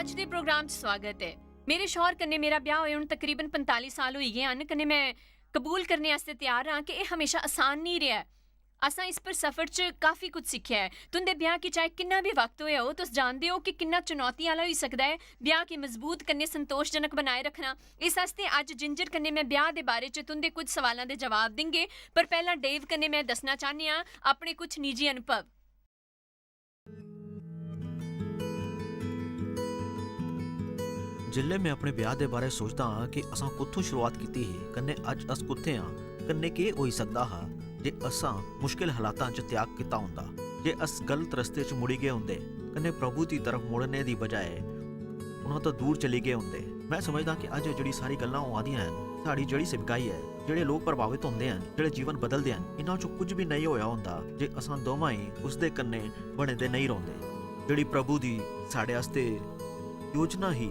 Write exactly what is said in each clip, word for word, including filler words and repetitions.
अज्ज दे प्रोग्राम च स्वागत ऐ। मेरे शौहर कन्नै मेरा ब्याह होए हुन तकरीबन पंजताली साल होई गे हन, कन्नै मैं कबूल करने आस्तै त्यार आं कि एह म्हेशां आसान नेई रेहा ऐ। असां इस पर सफर च काफी कुछ सिक्खेआ ऐ। तुंदे ब्याह गी चाहे किन्ना भी वक्त होआ हो, तुस जानदे ओ कि किन्ना चुनौती आह्ला होई सकदा ऐ ब्याह गी मजबूत कन्नै संतोषजनक बनाए रखना। इस आस्तै अज्ज जिंजर कन्नै मैं ब्याह दे बारे च तुंदे कुछ सवालां दे जवाब देंगे, पर पैह्लां डेव कन्नै मैं दस्सना चाह्न्नी आं अपने कुछ निजी अनुभव। जिसलै में अपने ब्याह दे बारै सोचदा आं कि असां कुत्थों शुरुआत कीती ही, कन्नै अज्ज अस कुत्थें आं, कन्नै केह् होई सकदा हा जे असां मुश्किल हालातां च त्याग कीता होंदा, जे अस गलत रस्ते च मुड़ी गे होंदे, कन्नै प्रभु दी तरफ मुड़ने दी बजाए उन्हां तो दूर चली गे होंदे। में समझदा कि अज्ज जेह्ड़ी सारी गल्लां होआ दियां हन, साढ़ी जेह्ड़ी सेवकाई ऐ, जेह्ड़े लोक प्रभावित होंदे हन, जेह्ड़े जीवन बदलदे हन, इन्हां चों कुछ बी नेईं होआ होंदा जे असां दोवां ई उसदे कन्नै बने दे नेईं रौंह्दे। जेह्ड़ी प्रभु दी साढ़े आस्तै योजना ही,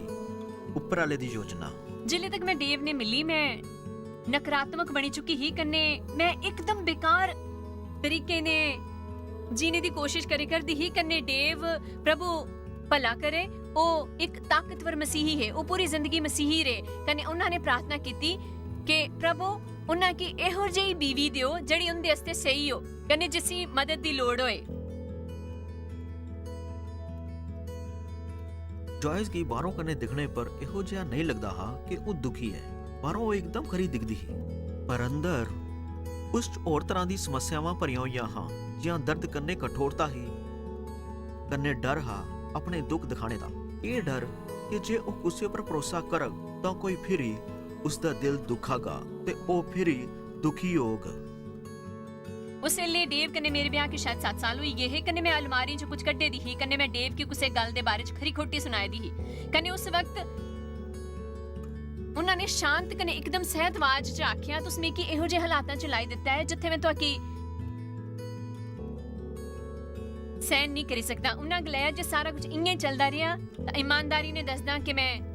उप्पर आह्ले दी योजना। जिल्ले तक मैं डेव ने मिली, मैं नकारात्मक बनी चुकी ही, कन्नै मैं इकदम बेकार तरीके ने जीने दी कोशिश करी करदी ही। कन्नै डेव, प्रभु भला करे, ओह् इक ताकतवर मसीही हे, ओह् पूरी जिंदगी मसीही रेह्। कन्नै उन्होंने प्रार्थना कीती कि प्रभु, उन्हां गी एहो जेही बीवी देओ जेह्ड़ी उंदे आस्तै स्हेई हो, कन्नै जिसी मदद दी लोड़ होए। जॉयस गी बाहरों कन्नै दिखने पर एहो जेहा नेईं लगदा हा कि ओह् दुखी ऐ। बाहरों ओह् इकदम खरी दिखदी ही, पर अंदर उस च होर तरह दी समस्यावां भरियां होइयां हां, जि'यां दर्द कन्नै कठोरता ही, कन्नै डर हा अपने दुख दिखाने दा। एह् डर कि जे ओह् कुसै पर भरोसा करग तां कोई फिरी उसदा दिल दुखागा ते ओह् फिरी दुखी होग। उस बेल्ले डेव कन्नै मेरे ब्याह गी शायद सत्त साल होई गे हे। कन्नै मैं अलमारी च कुछ कड्ढे दी ही, कन्नै मैं डेव गी कुसै गल्ल दे बारे च खरी खोटी सुनाई दी ही। कन्नै उस वक्त उन्होंने शांत कन्नै इकदम सैहत आवाज च आख्या, "तुस मिगी एहो जे हालातां च लाई दित्ता ऐ जित्थै मैं तुआकी सैहन नहीं करी सकदा।" उन्होंने गलाया जे सारा कुछ इयां ही चलदा रेहा, तां ईमानदारी ने दसदा कि मैं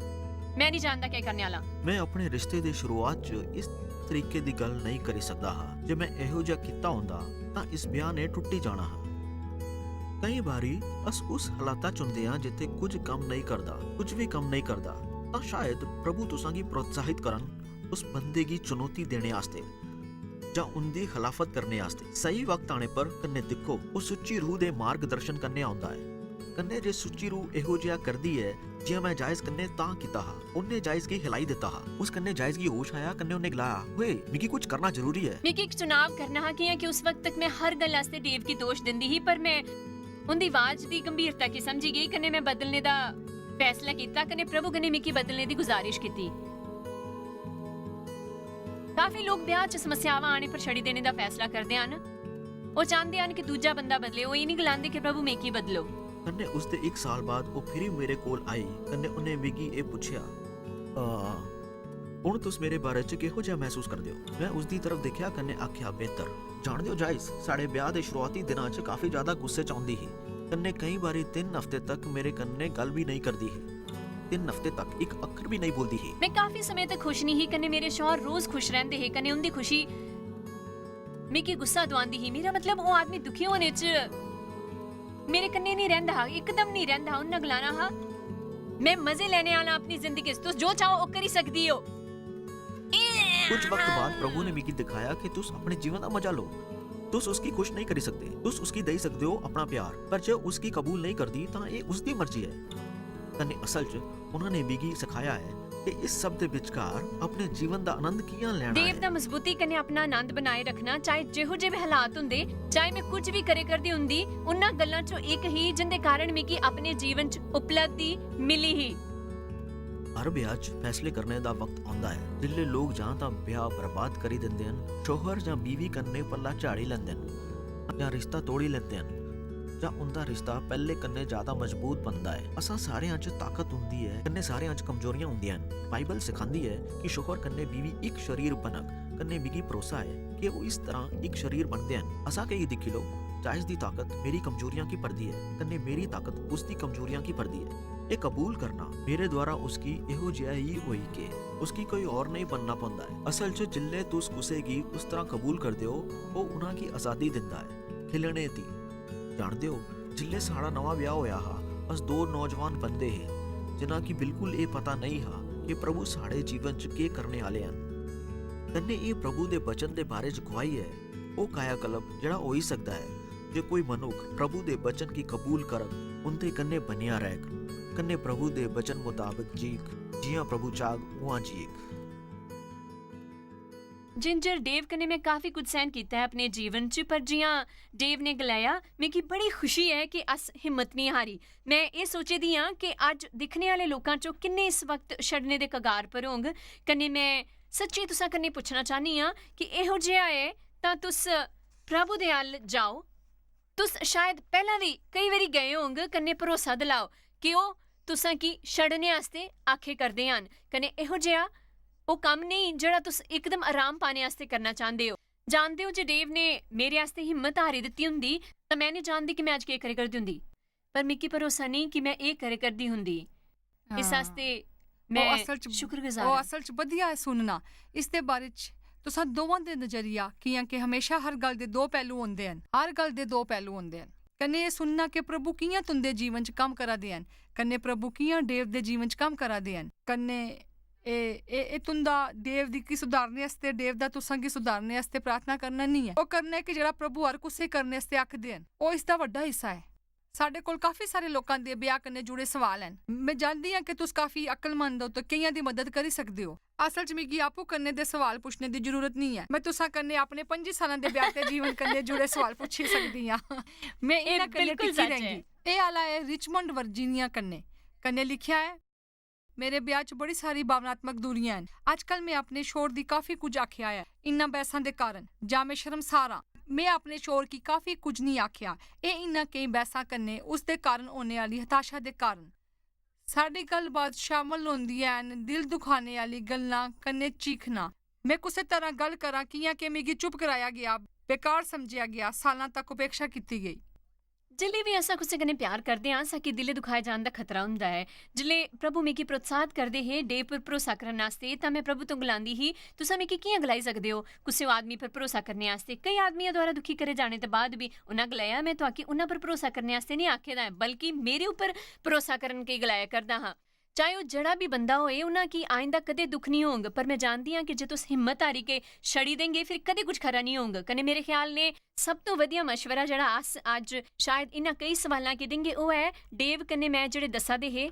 मैं नहीं जानदा केह् करने आह्ला। में अपने रिश्ते दे शुरुआत च इस तरीके दी गल्ल नेईं करी सकदा हा। जे में एहो जेहा कीता होंदा तां इस ब्याह ने टुट्टी जाना हा। केईं बारी अस उस हालाता च होंदे आं जित्थै कुछ कम्म नेईं करदा, कुछ भी कम्म नेईं करदा, तां शायद प्रभु तुसां गी प्रोत्साहित करन उस बंदे गी चुनौती देने आस्तै जां उंदी खलाफत करने आस्तै। सही वक्त आने पर कन्नै दिक्खो, ओह् सुच्ची रूह दे मार्गदर्शन कन्नै औंदा ऐ। कन्नै जे सुच्ची रूह एहो जेहा करदी ऐ, जि'यां मैं जायज कन्नै तां कीता हा, उन्नै जायज गी हिलाई दित्ता हा। उस कन्नै जायज गी होश आया, कन्नै उन्नै गलाया, "ओए, मिगी कुछ करना जरूरी ऐ।" मिगी इक चुनाव करना हा, कि'यां कि उस वक्त तक मैं हर गल्ल आस्तै डेव गी दोश दिंदी ही, पर मैं उंदी आवाज दी गंभीरता गी समझी गेई, कन्नै मैं बदलने दा फैसला कीता, कन्नै प्रभु कन्नै मिगी बदलने दी गुजारिश कीती। काफी लोक ब्याह च समस्यावां आने पर छड़ी देने दा फैसला करदे हन। ओह् चांह्दे हन कि दूजा बंदा बदले, ओह् एह् निं गलांदे कि, "प्रभु, मिगी बदलो।" कन्नै उसदे इक साल बाद ओह् फिरी मेरे कोल आई, कन्नै उन्नै मिगी एह् पुच्छेआ, "आ, हुन तुस मेरे बारे च किहो जेहा मसूस करदे ओ?" मैं उसदी तरफ दिक्खेआ कन्नै आखेआ, "बेहतर।" जानदे ओ जायस, साढ़े ब्याह दे शुरुआती दिनां च काफी ज्यादा गुस्से च औंदी ही, कन्नै केईं बारी तिन्न हफ्ते तक मेरे कन्नै गल्ल बी नेईं करदी ही। तिन्न हफ्ते तक इक अक्खर बी नेईं बोलदी ही। मैं काफी समें तक खुश नेईं ही, कन्नै मेरे शौहर रोज खुश रैंह्दे हे, कन्नै उं'दी खुशी मिगी गुस्सा दुआंदी ही। मेरा मतलब, ओह् आदमी दुखी होने च मेरे कन्नै नेईं रैंह्दा हा, इकदम नेईं रैंह्दा हा। उन्नै गलाना हा, "मैं मजे लैने आह्ला अपनी जिंदगी च, तुस जो चाहो ओह् करी सकदी ओ।" कुछ वक्त बाद प्रभु ने मिगी दिखाया कि तुस अपने जीवन दा मजा लो। तुस उसकी खुश नेईं करी सकदे। तुस उसकी देई सकदे ओ अपना प्यार, पर जे उसकी कबूल नेईं करदी, तां एह् उसदी मर्जी ऐ। कन्नै असल च उन्होंने मिगी सखाया ऐ कि इस सब दे विचकार अपने जीवन दा आनंद कि'यां लैना देव ऐ। दा मजबूती कन्नै अपना आनंद बनाए रखना, चाहे जेहो जे भी हालात होंदे, चाहे मैं कुछ भी करे करदी होंदी, उन्ना गल्लां चों इक ही जिंदे कारण मिगी अपने जीवन च उपलब्धि मिली ही। हर ब्याह च फैसले करने दा वक्त आंदा ऐ, जिसलै लोक जां तां ब्याह बर्बाद करी दिंदे न, शौहर जां बीवी कन्नै पल्ला झाड़ी लैंदे न, जां रिश्ता तोड़ी लैंदे न, जां उं'दा रिश्ता पैह्ले कन्नै ज्यादा मजबूत बनदा ऐ। असां सारेआं च ताकत होंदी ऐ, कन्नै सारेआं च कमजोरियां होंदियां न। बाइबल सखांदी ऐ कि शौहर कन्नै बीवी इक शरीर बनग, कन्नै मिगी भरोसा ऐ कि ओह् इस तरह इक शरीर बनदे न। असां केई दिक्खी लो, जायस दी ताकत मेरी कमजोरियां गी भरदी ऐ, कन्नै मेरी ताकत उसदी कमजोरियां गी भरदी ऐ। एह् कबूल करना, मेरे द्वारा उसगी एहो जेहा ही होई के, उसगी कोई होर नेईं बनना पौंदा ऐ। असल च जिसलै तुस कुसै गी उस तरह कबूल करदे ओ, ओह् उन्हां गी अजादी दिंदा ऐ खिलने दी। जानदे ओ, जिसलै साढ़ा नमां ब्याह होआ हा, अस दो नौजवान बंदे हे। जिन्ना कि बिल्कुल एह् पता नेईं हा कि प्रभु साढ़े जीवन च केह् करने आह्ले हन। कन्नै एह् प्रभु दे वचन दे बारे च गुआही ऐ, ओह् कायाकल्प जेह्ड़ा होई सकदा ऐ जे कोई मनुक्ख प्रभु दे वचन गी कबूल करग, उं'दे कन्नै बनेआ रैह्ग, कन्नै प्रभु दे वचन मताबक जीग, जि'यां प्रभु चाह्ग उ'आं जीग। जिंजर, डेव कन्नै में काफी कुछ सैह्न कीता ऐ अपने जीवन च, पर जि'यां डेव ने गलाया, मिगी बड़ी खुशी ऐ कि अस हिम्मत निं हारी। में एह् सोचे दी आं कि अज्ज दिक्खने आह्ले लोकां चों किन्ने इस वक्त छड़ने दे कगार पर होंग। कन्नै में सच्ची तुसां कन्नै पुच्छना चाह्न्नी आं कि एहो जेहा ऐ तां तुस प्रभु दे अल जाओ। तुस शायद पैह्लां बी केई बारी गए होंग, कन्नै भरोसा दलाओ कि ओह् तुसां गी छड़ने आस्तै आखे करदे हन। कन्नै एहो जेहा ओह् कम्म नेईं जेह्ड़ा तुस इकदम आराम पाने आस्तै करना चांह्दे ओ। जानदे ओ जे डेव ने मेरे आस्तै हिम्मत हारी दित्ती होंदी तां में निं जानदी कि में अज्ज केह् करे करदी होंदी। पर मिगी भरोसा नेईं कि में एह् करे करदी होंदी। इस हां। आस्तै ओह् में असल च शुक्रगुजार ओह् आं। असल च बधिया ऐ सुनना। इसदे बारे च तुसां दोवां दे नजरिया, कि'यां कि हमेशा हर गल्ल दे दो पैह्लू होंदे न, हर गल्ल दे दो पैह्लू होंदे न। कन्नै एह् सुनना कि प्रभु कि'यां तुं'दे जीवन च कम्म करा दे न, कन्नै प्रभु कि'यां डेव दे जीवन च कम्म करा दे न, कन्नै एह् एह् एह् तुं'दा डेव दी गी सुधारने आस्तै, डेव दा तुसां गी सुधारने आस्तै प्रार्थना करना निं ऐ। ओह् करना ऐ कि जेह्ड़ा प्रभु हर कुसै गी करने आस्तै आखदे न। ओह् इसदा बड्डा हिस्सा ऐ। साढ़े कोल काफी सारे लोकां दे ब्याह् कन्नै जुड़े सवाल हैन। में जानदी आं कि तुस काफी अक्लमंद ओ ते केइयां दी मदद करी सकदे ओ। असल च मिगी आपूं कन्नै दे सवाल पुच्छने दी जरूरत निं ऐ। में तुसां कन्नै अपने पंजी सालें दे ब्याह्ते जीवन कन्नै जुड़े सवाल पुच्छी सकदी आं। में एह् इ'नें कन्नै बिल्कुल टिकी सच्च ऐ। रैंह्गी। एह् आह्ला ऐ रिचमंड वर्जीनिया कन्नै। कन्नै लिखेआ ऐ, मेरे ब्याह् च बड़ी सारी भावनात्मक दूरियां हैन। अजकल में अपने शौहर दी काफी कुछ आखेआ ऐ इन्ना बैह्सां दे कारण, जां में शर्मसार आं। में अपने शौहर गी काफी कुछ निं आखेआ। एह् इन्ना केईं बैह्सां कन्नै उसदे कारण होने आह्ली हताशा दे कारण। साढ़ी गल्लबात शामल होंदियां हैन दिल दुखाने आह्ली गल्लां कन्नै चीखना। में कुसै तरह गल्ल करां कि'यां कि मिगी चुप कराया गेआ, बेकार समझेआ गेआ, सालां तक उपेक्षा कीती गेई। जिसलै बी असां कुसै कन्नै प्यार करदे आं, असां गी दिलै दुखाए जान दा खतरा होंदा ऐ। जिसलै प्रभु मिगी प्रोत्साहत करदे हे डेव पर भरोसा करन आस्तै, तां में प्रभु तो गलांदी ही, "तुसां मिगी कि'यां गलाई सकदे ओ कुसै आदमी पर भरोसा करने आस्तै?" केई आदमियां द्वारा दुखी करे जाने दे बाद बी उन्हां गलाया, "में तुआकी उन्हां पर भरोसा करने आस्तै निं आखे दा ऐ, बल्कि मेरे उप्पर भरोसा करन केह् गलाया करदा हा।" चाहे ओह् जेह्ड़ा बी बंदा होए, उन्हां गी आइंदा कदें दुख निं होंग, पर में जानदी आं कि जे तुस हिम्मत हारी के छड़ी देंगे, फिर कदें कुछ खरा निं होंग। कन्नै मेरे ख्याल ने सब तो बधिया मशवरा जेह्ड़ा अस अज्ज शायद इन्हां केई सवालां गी देंगे, ओह् ऐ डेव कन्नै में जेह्ड़े दस्सा दे हे,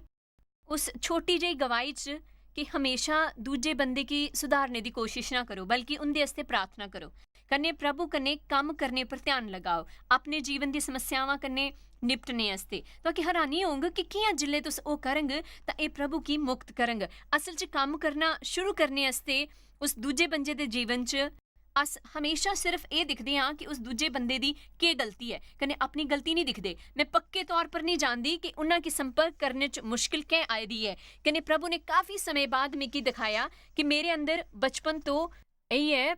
उस छोटी जेही गवाही च कि हमेशा दूजे बंदे गी सुधारने दी कोशिश ना करो, बल्कि उं'दे आस्तै प्रार्थना करो। कन्नै प्रभु कन्नै कम्म करने पर ध्यान लगाओ, अपने जीवन दी समस्यावां कन्नै निपटने आस्तै। तुआकी हैरानी होंग कि कि'यां जिसलै तुस ओह् करंग तां एह् प्रभु गी मुक्त करंग। असल च कम्म करना शुरू करने आस्तै उस दूजे बंदे दे जीवन च अस हमेशा सिर्फ एह् दिखदे आं कि उस दूजे बंदे दी केह् गलती ऐ, कन्नै अपनी गलती निं दिखदे। में पक्के तौर पर निं जानदी कि उन्हां गी संपर्क करने च मुश्किल कैं आई दी ऐ। कन्नै प्रभु ने काफी समें बाद मिगी दिखाया कि मेरे अंदर बचपन तो एही ऐ,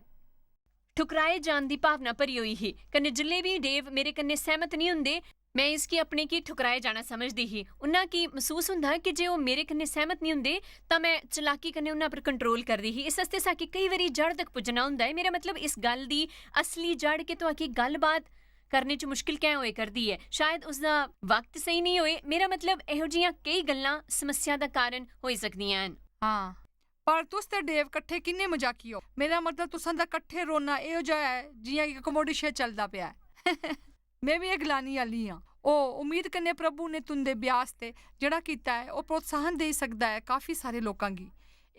ठुकराए जान दी भावना भरी होई ही। कन्नै जिसलै बी डेव मेरे कन्नै सैह्मत निं होंदे, में इसगी अपने गी ठुकराए जाना समझदी ही। उन्हां गी मसूस होंदा हा कि जे ओह् मेरे कन्नै सैह्मत निं होंदे, तां में चलाकी कन्नै उन्हां पर कंट्रोल करदी ही। इस आस्तै साकी केई बारी जड़ तक पुज्जना होंदा ऐ। मेरा मतलब, इस गल्ल दी असली जड़ कि तुआकी गल्लबात करने च मुश्किल कैं होए करदी ऐ। शायद उसदा वक्त स्हेई निं होए। मेरा मतलब, एहो जिहियां केई गल्लां समस्या दा कारण होई सकदियां हैन। हां, पर तुस ते डेव कट्ठे किन्ने मजाकी ओ। मेरा मतलब, तुसां दा कट्ठे रोना एहो जेहा ऐ जि'यां इक कॉमेडी शो चलदा पेआ ऐ। में बी एह् गलानी आह्ली आं। ओह् उम्मीद कन्नै प्रभु ने तुं'दे ब्याह आस्तै जेह्ड़ा कीता ऐ, ओह् प्रोत्साहन देई सकदा ऐ काफी सारे लोकां गी।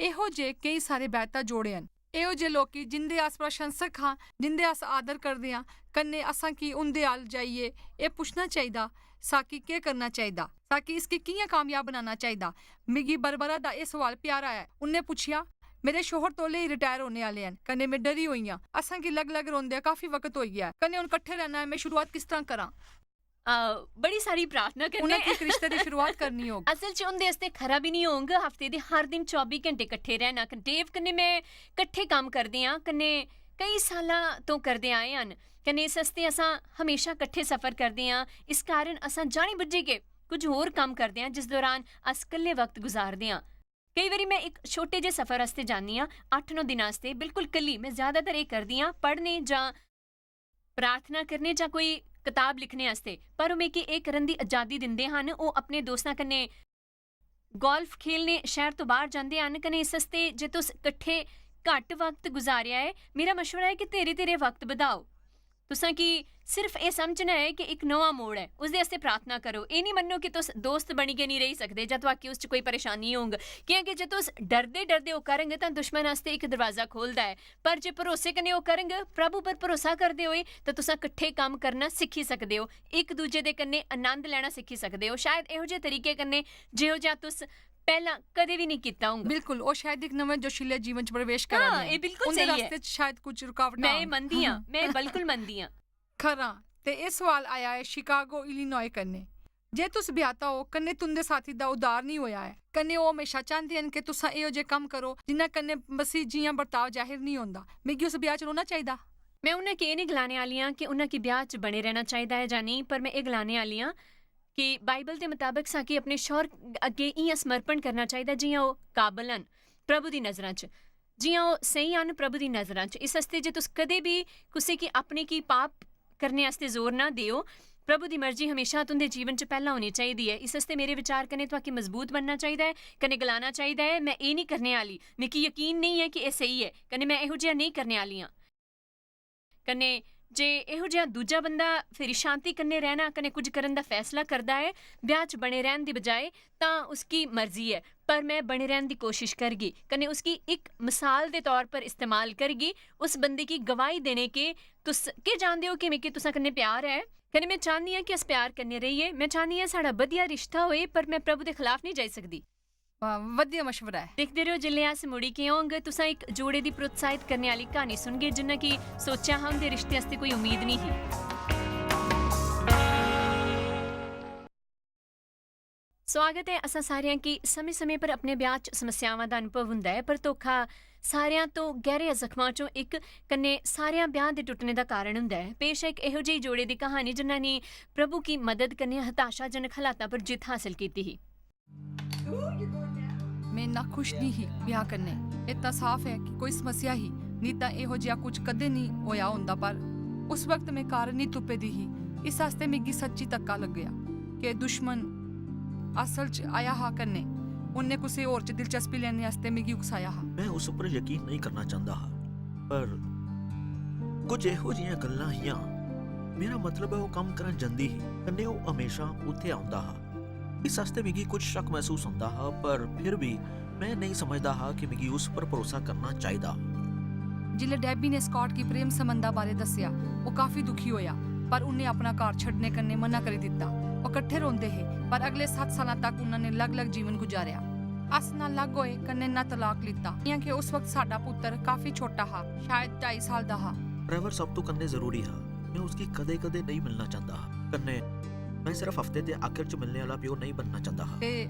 एहो जे केई सारे बैहता जोड़े हन। एहो जे लोकी जिं'दे अस प्रशंसक हां, जिं'दे अस आदर करदे आं, कन्नै असां की उं'दे अल जाइयै एह् पुच्छना चाहिदा, साकी केह् करना चाहिदा? साकी इसगी कि'यां कामयाब बनाना चाहिदा? मिगी बरबरा दा एह् सवाल प्यारा ऐ। उ'न्नै पुच्छेआ, "मेरे शौहर तौले ही रिटायर होने आह्ले हन।" कन्नै में डरी होई आं। असां गी लग-लग रौंह्दे काफी वक्त होई गेआ ऐ। कन्नै हुन कट्ठे रैह्ना ऐ, में शुरुआत किस तरह करां? आ, बड़ी सारी प्रार्थना कन्नै। उ'नें की इक रिश्ते दी शुरुआत करनी होग? असल च उं'दे आस्तै खरा बी निं होंग हफ्ते दे हर दिन चौबी घैंटे कट्ठे रैह्ना। डेव कन्नै में कट्ठे कम्म करदे आं, कन्नै केई सालां तो करदे आए हन। कन्नै इस आस्तै असां हमेशा कट्ठे सफर करदे आं। इस कारण असां जानी बुज्झी गै कुछ होर कम्म करदे आं, जिस दौरान अस कल्ले वक्त गुजारदे आं। केई बारी में इक छोटे जे सफर आस्तै जान्नी आं, अट्ठ नौ दिनां आस्तै, बिल्कुल कल्ली। में ज्यादातर एह् करदी आं पढ़ने जां प्रार्थना करने जां कोई कताब लिखने आस्तै, पर ओह् मिगी एह् करन दी अजादी दिंदे हन। ओह् अपने दोस्तां कन्नै गोल्फ खेलने शैह्र तो बाह्र जंदे हन, कन्नै इस आस्तै जे तुस कट्ठे घट्ट वक्त गुजारेआ ऐ, मेरा मशवरा ऐ कि धीरे-धीरे वक्त बधाओ। तुसां की सिर्फ एह् समझना ऐ कि इक नमां मोड़ ऐ, उसदे आस्तै प्रार्थना करो। एह् निं मन्नो कि तुस दोस्त बनियै निं रेही सकदे जां तुआकी उस च कोई परेशानी होंग, कि'यां कि जे तुस डरदे-डरदे ओह् करंग, तां दुश्मन आस्तै इक दरवाजा खोलदा ऐ। पर जे भरोसे कन्नै ओह् करंग, प्रभु पर भरोसा करदे होए, तां तुसां कट्ठे कम्म करना सिक्खी सकदे ओ, इक दूजे दे कन्नै आनंद लैना सिक्खी सकदे ओ। शायद एहो जेह् तरीके कन्नै जेहो जेहा तुस पैह्लां कदें बी निं कीता होंग। बिल्कुल, ओह् शायद इक नमें जोशीले जीवन च प्रवेश करा हां, दे न। एह् बिल्कुल उं'दे स्हेई ऐ। रस्ते च शायद कुछ रुकावटां मैं एह् होन। मनदी आं, मैं बिल्कुल मनदी आं। खरा, ते एह् सवाल आया ऐ शिकागो, इलिनॉय कन्नै। जे तुस ब्याहता ओ, कन्नै तुं'दे साथी दा उद्धार निं होया ऐ, कन्नै ओह् म्हेशा चांह्दे हन कि तुसां एहो जेह् कम्म करो, जिन्हां कन्नै मसीह जि'यां बर्ताव जाहिर निं होंदा, मिगी उस ब्याह् च रौह्ना चाहिदा? मैं उ'नें गी एह् निं गलाने आह्ली आं कि उ'नें गी ब्याह् च बने रैह्ना चाहिदा ऐ जां नेईं, पर मैं एह् गलाने आह्ली आं कि बाइबल दे मताबक साकी अपने शौहर अग्गें इ'यां समर्पण करना चाहिदा जि'यां ओह् काबल हन प्रभु दी नजरां च, जि'यां ओह् स्हेई हन प्रभु दी नजरां च। इस आस्तै जे तुस कदें बी कुसै गी अपने गी पाप करने आस्तै जोर ना देओ। प्रभु दी मर्जी हमेशा तुं'दे जीवन च पैह्ला होनी चाहिदी ऐ। इस आस्तै मेरे विचार कन्नै तुआकी मजबूत बनना चाहिदा ऐ, कन्नै गलाना चाहिदा ऐ, "मैं एह् निं करने आह्ली, मिगी यकीन नेईं ऐ कि एह् स्हेई ऐ, कन्नै मैं एहो जेहा नेईं करने आह्ली आं।" कन्नै जे एहो जेहा दूजा बंदा फिरी शांति कन्नै रैह्ना कन्नै कुछ करन दा फैसला करदा ऐ, ब्याह् च बने रैह्न दी बजाए, तां उसकी मर्जी ऐ, पर मैं बने रैह्न दी कोशिश करगी, कन्नै उसकी इक मिसाल दे तौर पर इस्तेमाल करगी, उस बंदे गी गवाही देने के तुस केह् जानदे ओ कि मिगी तुसां कन्नै प्यार ऐ, कन्नै मैं चाह्न्नी आं कि अस प्यार कन्नै रेहिए, मैं चाह्न्नी आं साढ़ा बधिया रिश्ता होए, पर मैं प्रभु दे खलाफ नेईं जाई सकदी। वाह, बधिया मशवरा ऐ। दिखदे र'वो, जिसलै अस मुड़ी के होंग, तुसां इक जोड़े दी प्रोत्साहित करने आह्ली क्हानी सुनगे, जिन्ना कि सोचेआ हा उं'दे रिश्ते आस्तै कोई उम्मीद नेईं ही। स्वागत ऐ असां सारेआं गी। समें-समें पर अपने ब्याह् च समस्यावां दा अनुभव हुंदा ऐ, पर धोखा सारेआं तो गैह्रे जख्मां चों इक, कन्नै सारेआं ब्याह् दे टुट्टने दा कारण हुंदा ऐ। पेश ऐ इक एहो जेही जोड़े दी क्हानी, जिन्ना ने प्रभु की मदद कन्नै हताशाजनक हालातां पर जित्त हासल कीती ही। में इन्ना खुश निं ही ब्याह् कन्नै। एह् तां साफ ऐ कि कोई समस्या ही, निं तां एहो जेहा कुछ कदें निं होया होंदा, पर उस वक्त में कारण निं तुप्पे दी ही। इस आस्तै मिगी सच्ची धक्का लग्गेआ कि दुश्मन असल च आया हा कन्नै उन्नै कुसै होर च दिलचस्पी लैने आस्तै मिगी उकसाया हा। में उस उप्पर यकीन नेईं करना चांह्दा हा, पर कुछ एहो जिहियां गल्लां हियां। मेरा मतलब ऐ, ओह् कम्म करन जंदी ही, कन्नै ओह् हमेशा उत्थै औंदा हा। इस आस्तै मिगी कुछ शक मसूस होंदा हा, पर फिर बी में नेईं समझदा हा कि मिगी उस पर भरोसा करना चाहिदा। जिसलै डेबी ने स्कॉट गी प्रेम संबंधा बारै दस्सेआ, ओह् काफी दुखी होया, पर उन्नै अपना घर छड्डने कन्नै मना करी दित्ता। ओह् कट्ठे रौंह्दे हे, पर अगले सत्त सालां तक उन्हां ने अलग-अलग जीवन गुजारेआ। अस ना अलग होए कन्नै ना तलाक लित्ता, इ'यां कि उस वक्त साडा पुत्तर काफी छोटा हा, शायद ढाई साल दा हा। ट्रेवर सब तो कन्नै जरूरी हा। में उसगी कदें-कदें नेईं मिलना चांह्दा हा। कन्नै में सिर्फ हफ्ते दे आखिर च मिलने आह्ला प्यो नेईं बनना चांह्दा हा। ते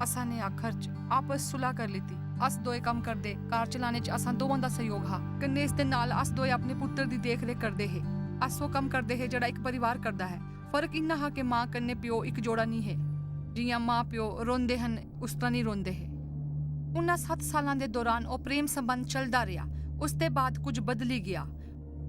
असां ने आखिर च आपस सुलह करी लैती। अस दोए कम्म करदे, घर चलाने च असां दोवां दा सैह्योग हा। कन्नै इस दे नाल अस दोए अपने पुत्तर दी देख-रेख करदे हे। अस ओह् कम्म करदे हे जेह्ड़ा इक परिवार करदा ऐ। फर्क इन्ना हा कि मां कन्नै प्यो इक जोड़ा निं हे। जि'यां मां-प्यो रोंदे हन, उस तरह निं रोंदे हे। उन्ना सत्त सालां दे दौरान ओह् प्रेम संबंध चलदा रेहा। उसदे बाद कुछ बदली गेआ।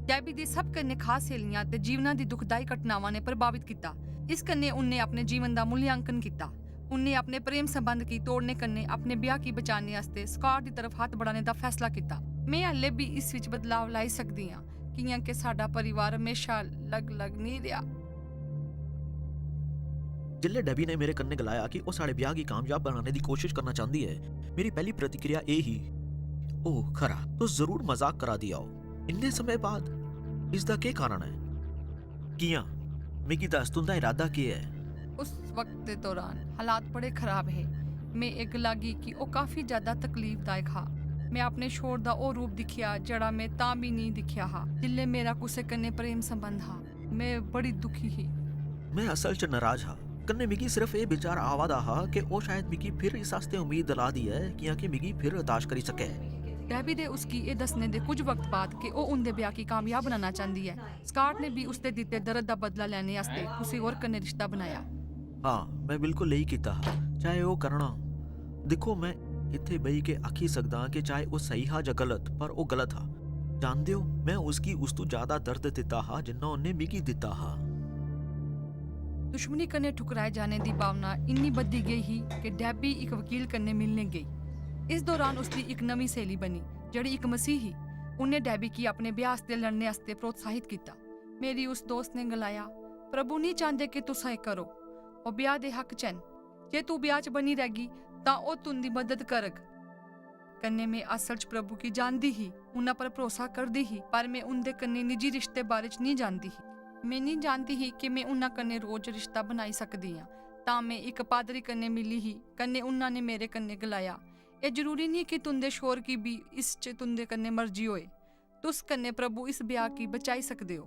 डेबी दी सब कन्नै खास स्हेलियां ते जीवना दी दुखदाई घटनावां ने प्रभावित कीता। इस कन्नै उन्नै अपने जीवन दा मूल्यांकन कीता। उन्नै अपने प्रेम संबंध गी तोड़ने कन्नै अपने ब्याह् गी बचाने आस्तै स्कॉट दी तरफ हत्थ बढ़ाने दा फैसला कीता। में हाल्ले बी इस विच बदलाव लाई सकदी आं, कि'यां कि साडा परिवार म्हेशा लग-लग नेईं रेहा। जिसलै डेबी ने मेरे कन्नै गलाया कि ओह् साढ़े ब्याह् गी कामयाब बनाने दी कोशश करना चांह्दी ऐ, मेरी पैह्ली प्रतिक्रिया एह् ही, "ओह्, खरा, तुस जरूर मजाक करा दियां ओ। इन्ने समें बाद इसदा केह् कारण ऐ? कि'यां? मिगी दस्स, तुं'दा इरादा केह् ऐ?" उस वक्त दे दौरान हालात बड़े खराब हे। में एह् गलागी कि ओह् काफी ज्यादा तकलीफदायक हा। में अपने शौहर दा ओह् रूप दिक्खेआ जेह्ड़ा में तां बी नेईं दिक्खेआ हा जिसलै मेरा कुसै कन्नै प्रेम संबंध हा। में बड़ी दुखी ही। में असल च नराज हा। कन्नै मिगी सिर्फ एह् विचार आवा दा हा कि ओह् शायद मिगी फिर इस आस्तै उम्मीद दिला दी ऐ, कि'यां कि मिगी फिर हताश करी सकै। डेबी दे उसगी एह् दस्सने दे कुछ वक्त बाद कि ओह् उं'दे ब्याह् गी कामयाब बनाना चांह्दी ऐ, स्कॉट ने बी उसदे दित्ते दर्द दा बदला लैने आस्तै कुसै होर कन्नै रिश्ता बनाया। हां, में बिल्कुल लेई कीता हा, चाहे ओह् करना। दिक्खो, में इत्थै बेही के आखी सकदा आं कि चाहे ओह् स्हेई हा जां गलत, पर ओह् गलत हा। जानदे ओ, में उसगी उस तों ज्यादा दर्द दित्ता हा जिन्ना उन्नै मिगी दित्ता हा। दुश्मनी कन्नै ठुकराए जाने दी भावना इन्नी बधी गेई ही कि डेबी इक वकील कन्नै मिलने गेई। इस दौरान उसदी इक नमीं स्हेली बनी, जेह्ड़ी इक मसीही ही। उन्नै डेबी गी अपने ब्याह आस्तै लड़ने आस्तै प्रोत्साहित कीता। मेरी उस दोस्त ने गलाया, "प्रभु निं चांह्दे कि तुस एह् करो। ओह् ब्याह दे हक च न। जे तू ब्याह च बनी रैह्गी, तां ओह् तुं'दी मदद करग।" कन्नै में असल च प्रभु गी जानदी ही, उन्हां पर भरोसा करदी ही, पर में उं'दे कन्नै निजी रिश्ते बारे च निं जानदी ही। में निं जानदी ही कि में उन्हां कन्नै रोज रिश्ता बनाई सकदी आं। तां में इक पादरी कन्नै मिली ही, कन्नै उन्हां ने मेरे कन्नै गलाया, "एह् जरूरी निं कि तुं'दे शौह्र गी बी इस च तुं'दे कन्नै मर्जी होए। तुस कन्नै प्रभु इस ब्याह गी बचाई सकदे ओ।"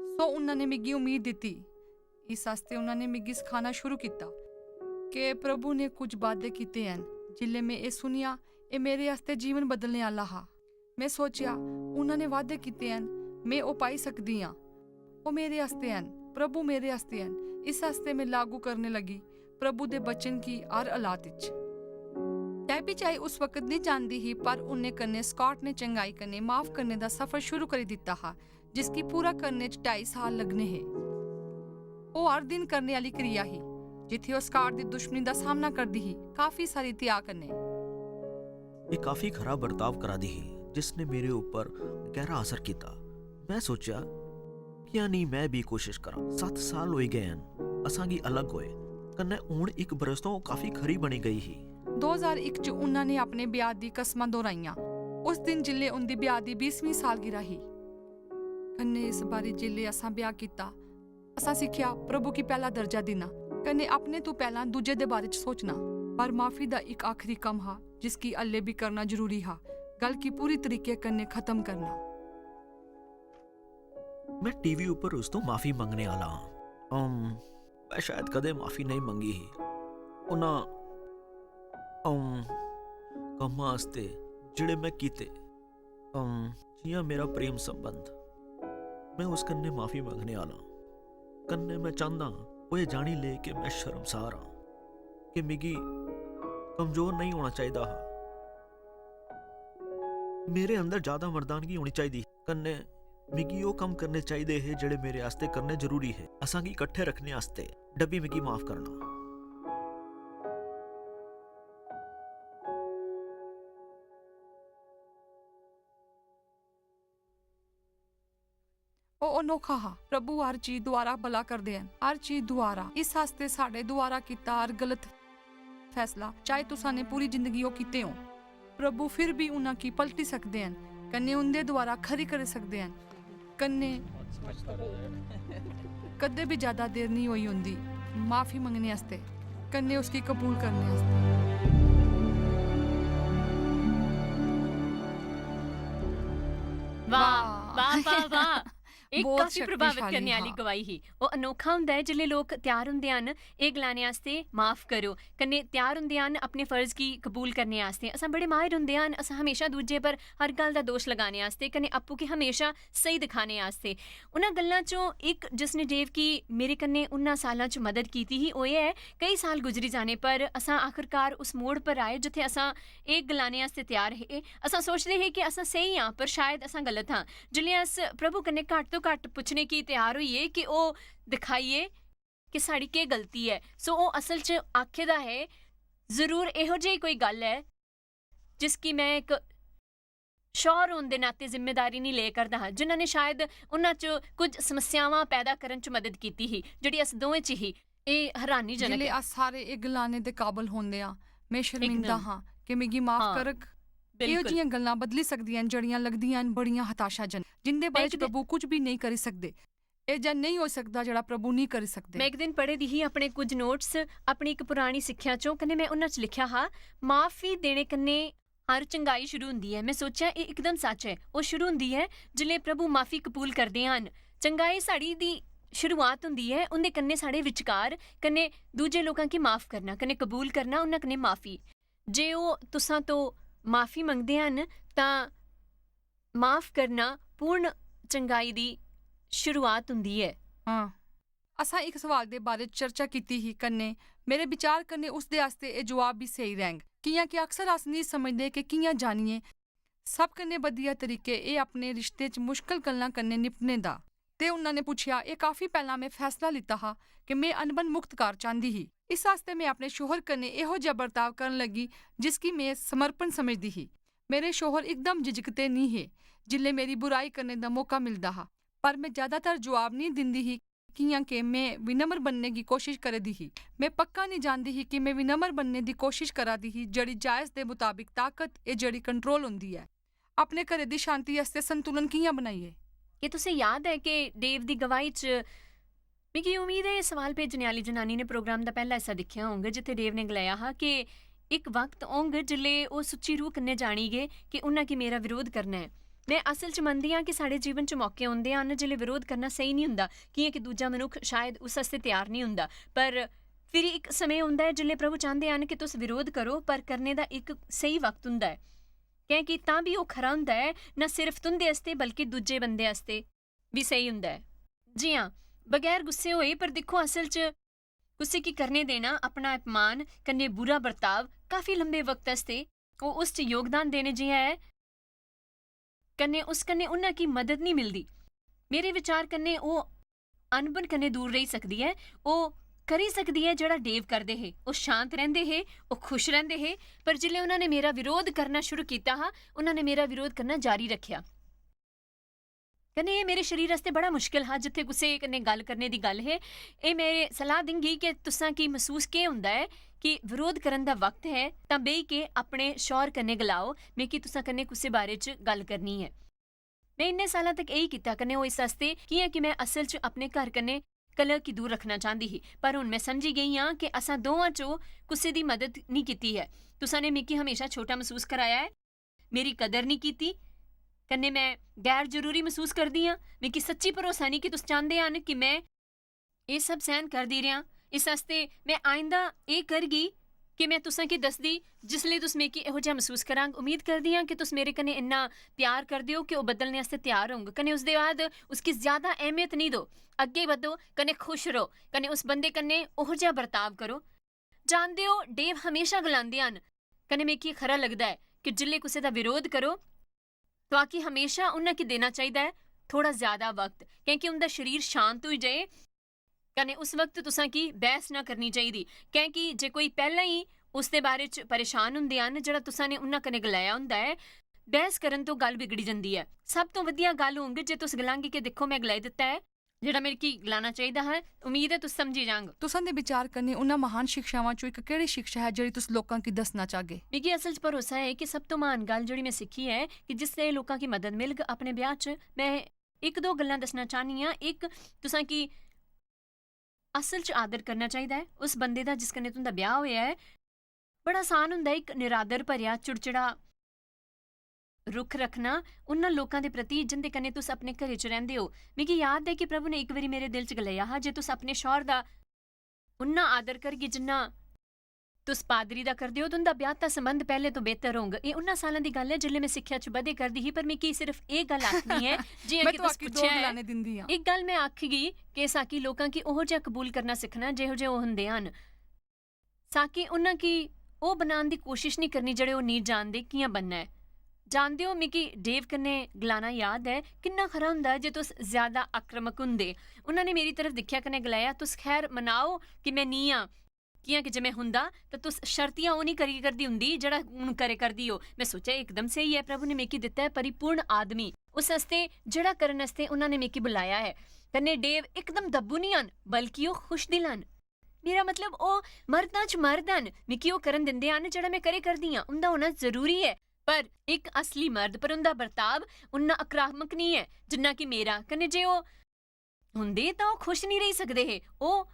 सो उन्हां ने मिगी उम्मीद दित्ती। इस आस्तै उन्हां ने मिगी सखाना शुरू कीता कि प्रभु ने कुछ बादे कीते हन। जिसलै में एह् सुनेआ, एह् मेरे आस्तै जीवन बदलने आह्ला हा। में सोचेआ, "उन्हां ने वादे कीते हन, में ओह् पाई सकदी आं। ओह् मेरे आस्तै हन, प्रभु मेरे आस्तै हन।" इस आस्तै में लागू करने लगी प्रभु दे वचन गी हर हालात इच। डेबी चाहे उस वक्त नहीं जानदी ही, पर उन्ने कन्नै स्कॉट ने चंगाई कन्नै माफ करने दा सफर शुरू करी दित्ता हा, जिसकी पूरा करने च ढाई साल लगने हे। ओह् हर दिन करने आह्ली क्रिया ही, जित्थै ओह् स्कॉट दी दुश्मनी दा सामना करदी ही, काफी सारी त्याग कन्नै। एह् काफी खरा बर्ताव करा दी ही, जिसने मेरे उप्पर गैह्रा असर कीता। में सोचेआ, "क्या नेईं में बी कोशश करां?" सत्त साल होई गए हन असां गी अलग होए, कन्नै हून इक बरस तो ओह् काफी खरी बनी गई ही। दो ज्हार इक च उन्हां ने अपने ब्याह दी कसमां दोहराइयां। उस दिन जिसलै उं'दी ब्याह दी बीसवीं सालगिरह ही। कन्नै इस बारी जिसलै असां ब्याह कीता, असां सिक्खेआ प्रभु गी पैह्ला दर्जा देना, कन्नै अपने तों पैह्लां दूजे दे बारे च सोचना। पर माफी दा इक आखरी कम्म हा, जिसगी हल्ले बी करना जरूरी हा, गल्ल गी पूरी तरीके कन्नै खत्म करना। में टीवी उप्पर उस तों माफी मंगने आह्ला आं। अम, में शायद कदें माफी नेईं मंगी ही। उन्हां, अम, कम्मां आस्तै जेह्ड़े में कीते, अम, जि'यां मेरा प्रेम संबंध, में उस कन्नै माफी मंगने आह्ला आं। कन्नै में चांह्दा आं, ओह् एह् जानी ले कि में शर्मसार आं, कि मिगी कमजोर नेईं होना चाहिदा हा। मेरे अंदर ज्यादा मर्दानगी होनी चाहिदी ही। कन्नै मिगी ओह् कम्म करने चाहिदे हे जेह्ड़े मेरे आस्तै करने जरूरी हे, असां गी किट्ठे रक्खने आस्तै। डेबी, मिगी माफ करना। ओह् अनोखा हा। प्रभु हर चीज द्वारा भला करदे हन, हर चीज द्वारा। इस आस्तै साढ़े द्वारा कीता हर गलत फैसला, चाहे तुसां ने पूरी जिंदगी ओह् कीते हों, प्रभु फिर भी उन्हां गी पलटी सकदे हन, कन्नै उं'दे द्वारा खरी करी सकदे हन, कन्नै कदें बी ज्यादा देर निं होई होंदी माफी मंगने आस्तै, कन्नै उसगी कबूल करने आस्तै। वाह, वाह, वाह, वाह। एह् बहुत काफी प्रभावित शक्तिशाली करने आह्ली हा। गवाही ही। ओह् अनोखा होंदा ऐ जिसलै लोक त्यार होंदे हन एह् गलाने आस्तै, "माफ करो," कन्नै त्यार होंदे हन अपने फर्ज गी कबूल करने आस्तै। असां बड़े माहिर होंदे हन, असां हमेशा दूजे पर हर गल्ल दा दोश लगाने आस्तै, कन्नै आपूं गी हमेशा स्हेई दिखाने आस्तै। उन्हां गल्लां चों इक जिसने डेव गी मेरे कन्नै उन्हां सालां च मदद कीती ही, ओह् एह् ऐ, कई साल गुजरी जाने पर असां आखरकार उस मोड़ पर आए जित्थै असां एह् गलाने आस्तै त्यार हे। असां सोचदे हे कि असां स्हेई आं, पर शायद असां गलत आं। जिसलै अस प्रभु कन्नै घट्ट तो घट्ट पुच्छने गी त्यार होइये कि ओह् दिखाइये कि साढ़ी केह् गलती ऐ, सो ओह् असल च आखे दा ऐ, जरूर एहो जेही कोई गल्ल ऐ जिसकी में इक शौहर होने दे नाते जिम्मेदारी निं ले करदा हा, जिन्हां ने शायद उन्हां च कुछ समस्यावां पैदा करन च मदद कीती ही, जेह्ड़ी अस दोवें च ही। एह् हैरानीजनक जिसलै ऐ। अस सारे एह् गलाने दे काबल होंदे आं, "में शर्मिंदा एकदम। हां, कि मिगी माफ हां, करग।" एह् बिल्कुल। जिहियां गल्लां बदली सकदियां न, जेह्ड़ियां लगदियां न बड़ियां हताशाजनक, जिंदे बारे में च इक दिन प्रभु कुछ भी नेईं करी सकदे। एह् जिहा नेईं होई सकदा जेह्ड़ा प्रभु नेईं करी सकदे। में इक दिन पढ़े दी ही अपने कुछ नोट्स, अपनी इक पुरानी सिक्खेआ चों, कन्नै में उन्हां च लिखेआ हा, "माफी देने कन्नै हर चंगाई शुरू होंदी ऐ।" में सोचेआ, एह् इकदम सच ऐ। ओह् शुरू होंदी ऐ जिसलै प्रभु माफी कबूल करदे हन। चंगाई साढ़ी दी शुरुआत होंदी ऐ उं'दे कन्नै साढ़े विचकार, कन्नै दूजे लोकां गी माफ करना, कन्नै कबूल करना उन्हां कन्नै माफी। जे ओह् तुसां तो माफी मंगदे हन, तां माफ करना पूर्ण चंगाई दी शुरुआत होंदी ऐ। हां। असां इक सवाल दे बारे च चर्चा कीती ही, कन्नै मेरे विचार कन्नै उसदे आस्तै एह् जवाब बी स्हेई रैंह्ग, कि'यां कि अक्सर अस निं समझदे कि कि'यां जानिये सब कन्नै बधिया तरीके एह् अपने रिश्ते च मुश्कल गल्लां कन्नै निपटने दा। ते उन्ना ने पुच्छेआ, "एह् काफी पैह्लां में फैसला लित्ता हा कि में अनबन मुक्त कार चांह्दी ही। इस आस्तै में अपने शौहर कन्नै एहो जेहा बर्ताव करन लगी जिसगी में समर्पण समझदी ही। मेरे शौहर इकदम झिझकदे निं हे जिसलै मेरी बुराई करने दा मौका मिलदा हा, पर में ज्यादातर जवाब निं दिंदी ही, कि'यां के में विनम्र बनने दी कोशश करै दी ही। में पक्का निं जानदी ही कि में विनम्र बनने दी कोशश करा दी ही, जेह्ड़ी जायज दे मताबक ताकत ऐ, जेह्ड़ी कंट्रोल होंदी ऐ। अपने घरै दी शांति आस्तै संतुलन कि'यां बनाइए?" क्या तुसें याद ऐ कि डेव दी गवाही च, मिगी उम्मीद ऐ एह् सवाल भेजने आह्ली जनानी ने प्रोग्राम दा पैह्ला हिस्सा दिक्खेआ होंग, जित्थै डेव ने गलाया हा कि इक वक्त औंग जिसलै ओह् सुच्ची रूह कन्नै जानी गे कि उन्ना की मेरा विरोध करना ऐ। में असल च मनदी आं कि साढ़े जीवन च मौके औंदे हन जिसलै विरोध करना स्हेई निं होंदा, कि'यां कि दूजा मनुक्ख शायद उस आस्तै त्यार निं होंदा। पर फिर इक समें औंदा ऐ जिसलै प्रभु चांह्दे हन कि तुस विरोध करो, पर करने दा इक स्हेई वक्त होंदा ऐ, कैंह् कि तां बी ओह् खरा होंदा ऐ, न सिर्फ तुं'दे आस्तै बल्कि दूजे बंदे आस्तै बी स्हेई होंदा ऐ। जी हां, बगैर गुस्से होए, पर दिक्खो, असल च कुसै गी करने देना, अपना अपमान कन्नै बुरा बर्ताव काफी लंबे वक्त आस्तै ओह् उस च योगदान देने जि'यां ऐ, कन्नै उस कन्नै उन्ना की मदद निं मिलदी। मेरे विचार कन्नै ओह् अनबन कन्नै दूर रेही सकदी ऐ। ओह् करी सकदी ऐ जेह्ड़ा डेव करदे हे। ओह् शांत रैंह्दे हे, ओह् खुश रैंह्दे हे, पर जिसलै उन्ना ने मेरा विरोध करना शुरू कीता हा, उन्ना ने मेरा विरोध करना जारी रक्खेआ। कन्नै एह् मेरे शरीर आस्तै बड़ा मुश्कल हा, जित्थै कुसै कन्नै गल्ल करने दी गल्ल हे। एह् मेरे सलाह दिंगी कि तुसां की मसूस केह् होंदा ऐ कि विरोध करन दा वक्त ऐ, तां बेही के अपने शौहर कन्नै गलाओ, "मिगी तुसां कन्नै कुसै बारे च गल्ल करनी ऐ।" में इन्ने सालां तक एही कीता, कन्नै ओह् इस आस्तै कि'यां कि में असल च अपने घर कन्नै कलह की दूर रक्खना चांह्दी ही। पर हुन में समझी गेई आं कि असां दोवां चो कुसै दी मदद निं कीती ऐ। तुसां ने मिगी हमेशा छोटा मसूस कराया ऐ, मेरी कदर निं कीती, कन्नै में गैर जरूरी मसूस करदी आं। मिगी सच्ची भरोसा निं कि तुस चांह्दे हन कि में एह् सब सैह्न करदी रेहां। इस आस्तै में आइंदा एह् करगी कि में तुसें गी दसदी जिसलै तुस मिगी एहो जेहा मसूस करांग। उम्मीद करदी आं कि तुस मेरे कन्नै इन्ना प्यार करदे ओ कि ओह् बदलने आस्तै त्यार होंग। कन्नै उसदे बाद उसगी ज्यादा अहमियत निं दो। अग्गें बधो, कन्नै खुश रहो, कन्नै उस बंदे कन्नै ओहो जेहा बर्ताव करो। जानदे ओ, डेव हमेशा गलांदे हन, कन्नै मिगी खरा लगदा ऐ कि जिसलै कुसै दा विरोध करो, तुआकी हमेशा उन्ना गी देना चाहिदा ऐ थोड़ा ज्यादा वक्त, कैंह् कि उं'दा शरीर शांत होई जाए। कन्नै उस वक्त तुसां गी बैह्स ना करनी चाहिदी, कैंह् कि जे कोई पैह्लें ही उसदे बारे च परेशान होंदे हन, जेह्ड़ा तुसां ने उन्ना कन्नै गलाया होंदा ऐ, बैह्स करन तो गल्ल बिगड़ी जंदी ऐ। सब तो वधिया गल्ल होंग जे तुस गलांगे कि दिक्खो, में गलाई दित्ता ऐ जेह्ड़ा मिगी गलाना चाहिदा हा। उम्मीद ऐ तुस समझी जांग। तुसां दे विचार कन्नै उन्ना महान शिक्षावां चों इक केह्ड़ी शिक्षा ऐ जेह्ड़ी तुस लोकां गी दस्सना चाह्गे? मिगी असल च भरोसा ऐ कि सब तो महान गल्ल जेह्ड़ी में सिक्खी ऐ कि जिसलै लोकां गी मदद मिलग अपने ब्याह् च, में इक दो गल्लां दस्सना चाह्न्नी आं। इक, तुसां गी असल च आदर करना चाहिदा ऐ उस बंदे दा जिस कन्नै तुं'दा ब्याह् होएआ ऐ। बड़ा आसान होंदा ऐ इक निरादर भरेआ, चिड़चिड़ा रुख रक्खना उन्ना लोकां दे प्रति जिं'दे कन्नै तुस अपने घरै च रैंह्दे ओ। मिगी याद ऐ कि प्रभु ने इक बारी मेरे दिल च गलाया हा, "जे तुस अपने शौह्र दा उन्ना आदर करगे जिन्ना तुस पादरी दा करदे ओ, तुं'दा ब्याह्ता संबंध पैह्ले तो बेहतर होंग।" एह् उन्ना सालां दी गल्ल ऐ जिसलै में सिक्खेआ च बधे करदी ही, पर मिगी सिर्फ एह् गल्ल आखनी ऐ, जि'यां में कि तुस तुआकी दो पुच्छेआ ऐ। गलाने दिंदी आं। इक गल्ल में आखगी कि साकी लोकां गी ओहो जेहा कबूल करना सिक्खना जेहो जे ओह् होंदे हन। साकी उन्ना गी ओह् बनान दी कोशिश निं करनी जेह्ड़े ओह् निं जानदे कि'यां बनना ऐ। जानदे ओ, मिगी डेव कन्नै गलाना याद ऐ, "किन्ना खरा होंदा जे तुस ज्यादा आक्रामक होंदे।" उन्ना ने मेरी तरफ दिक्खेआ कन्नै गलाया, "तुस खैर मनाओ कि में निं आं।" कि'यां कि जे में हुंदा, तां तुस शर्तियां ओह् निं करी करदी हुंदी, जेह्ड़ा हुन करै करदी ओ। में सोचेआ, "एह् इकदम स्हेई ऐ, प्रभु ने मिगी दित्ता ऐ परिपूर्ण आदमी, उस आस्तै जेह्ड़ा करन आस्तै उन्ना ने मिगी बुलाया ऐ।" कन्नै डेव इकदम दब्बू निं हन, बल्कि ओह् खुश दिल हन। मेरा मतलब, ओह् मर्दां च मर्द हन, मिगी ओह् करन दिंदे हन जेह्ड़ा में करै करदी आं। उं'दा होना जरूरी ऐ, पर इक असली मर्द, पर उं'दा बर्ताव उन्ना आक्रामक निं ऐ जिन्ना कि मेरा। कन्नै जे ओह् हुंदे तां ओह् खुश निं रेही सकदे हे। ओह्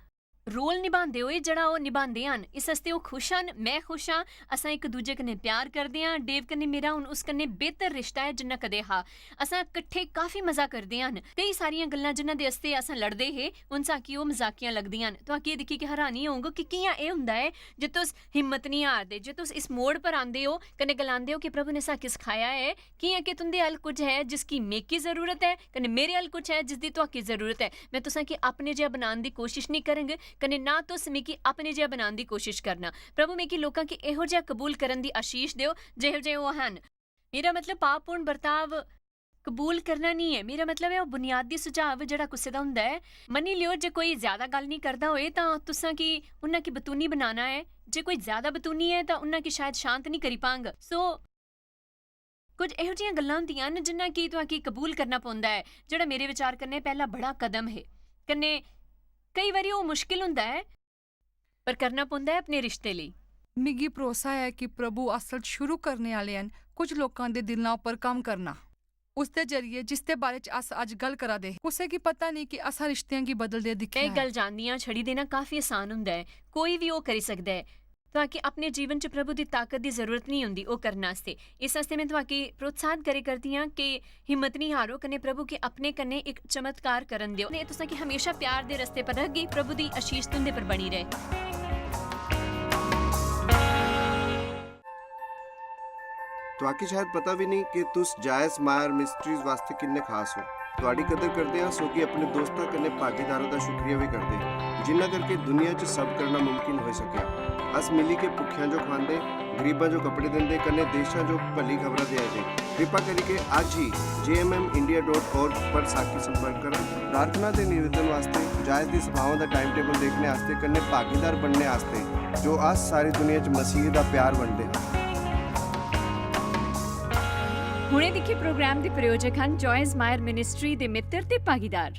रोल निभांदे होए जेह्ड़ा ओह् निभांदे हन, इस आस्तै ओह् खुश हन, में खुश आं। असां इक दूजे कन्नै प्यार करदे आं। डेव कन्नै मेरा हुन उस कन्नै बेहतर रिश्ता ऐ जिन्ना कदें हा। असां किट्ठे काफी मजा करदे हन। केई सारियां गल्लां जिन्ना दे आस्तै असां लड़दे हे, हुन साकी ओह् मजाकियां लगदियां न। तुआकी एह् दिक्खी के हैरानी होंग कि कि'यां एह् हुंदा ऐ जे तुस हिम्मत निं हारदे, जे तुस इस मोड़ पर आंदे ओ कन्नै गलांदे ओ कि प्रभु ने साकी सखाया ऐ, कि'यां कि तुं'दे अल कुछ ऐ जिसकी मेकी जरूरत ऐ, कन्नै मेरे अल कुछ ऐ जिसदी तुआकी जरूरत ऐ। में तुसां गी अपने जेहा बनान दी कोशिश निं करंग, कन्नै ना तुस मिगी अपने जेहा बनान दी कोशिश करना। प्रभु, मिगी लोकां गी एहो जेहा कबूल करन दी आशीष देओ, जेहो जे ओह् हन। मेरा मतलब, पापपूर्ण बर्ताव कबूल करना निं ऐ। मेरा मतलब ऐ, ओह् बुनियादी सुझाव जेह्ड़ा कुसै दा होंदा ऐ। मन्नी लैओ, जे कोई ज्यादा गल्ल निं करदा होए, तां तुसां की उन्ना की बतूनी बनाना ऐ। जे कोई ज्यादा बतूनी ऐ, तां उन्ना की शायद शांत निं करी पांग। So, कुछ एहो जिहियां गल्लां होंदियां न, जिन्ना की तुआं की कबूल करना पौंदा ऐ, जेह्ड़ा मेरे विचार कन्नै पैह्ला बड़ा कदम हे। कन्नै केई बारी ओह् मुश्किल होंदा ऐ, पर करना पौंदा ऐ अपने रिश्ते लेई। मिगी भरोसा ऐ कि प्रभु असल च शुरू करने आह्ले हन कुछ लोकां दे दिलां उप्पर कम्म करना। उसदे जरिए जिसदे बारे च अस अज्ज गल्ल करा दे हे, कुसै गी पता नेईं कि असां रिश्तें गी बदलदे दिक्खेआ में ऐ। गल्ल जानदी आं, छड़ी देना काफी आसान होंदा ऐ, कोई बी ओह् करी सकदा ऐ। तां कि अपने जीवन च प्रभु दी ताकत दी जरूरत नेईं होंदी ओह् करने आस्तै। इस आस्तै में तुआं गी प्रोत्साहत करे करदी आं कि हिम्मत निं हारो, कन्नै प्रभु गी अपने कन्नै इक चमत्कार करन देओ। ने तुसां गी हमेशा प्यार दे रस्ते पर रखगी। प्रभु दी आशीष तुं'दे पर बनी रहे। तुआकी शायद पता भी नहीं कि तुस जायस मायर मिस्ट्रीज वास्ते किन्ने खास हो। तुआडी कदर करदे आं, सो कि अपने दोस्तां कन्नै भागीदारां दा शुक्रिया भी करदे आं, जिन्ना करके दुनिया च सब करना मुमकिन होई सकेआ। अस मिली के भुक्खेआं जो खवांदे, गरीबां जो कपड़े दिंदे, कन्नै देशां जो भली खबरां देआ दे। कृपा करियै अज्ज ही J M M India dot org पर साकी संपर्क करो। प्रार्थना ते निवेदन वास्ते जायज दी सभावां दा टाइम टेबल देखने आस्ते कन्नै भागीदार बनने आस्ते, जो अस सारी दुनिया च मसीह दा प्यार बंडदे हां। हुणे दिक्खे प्रोग्राम दे प्रायोजक हन जॉयस मायर मिनिस्ट्री दे मित्र ते भागीदार।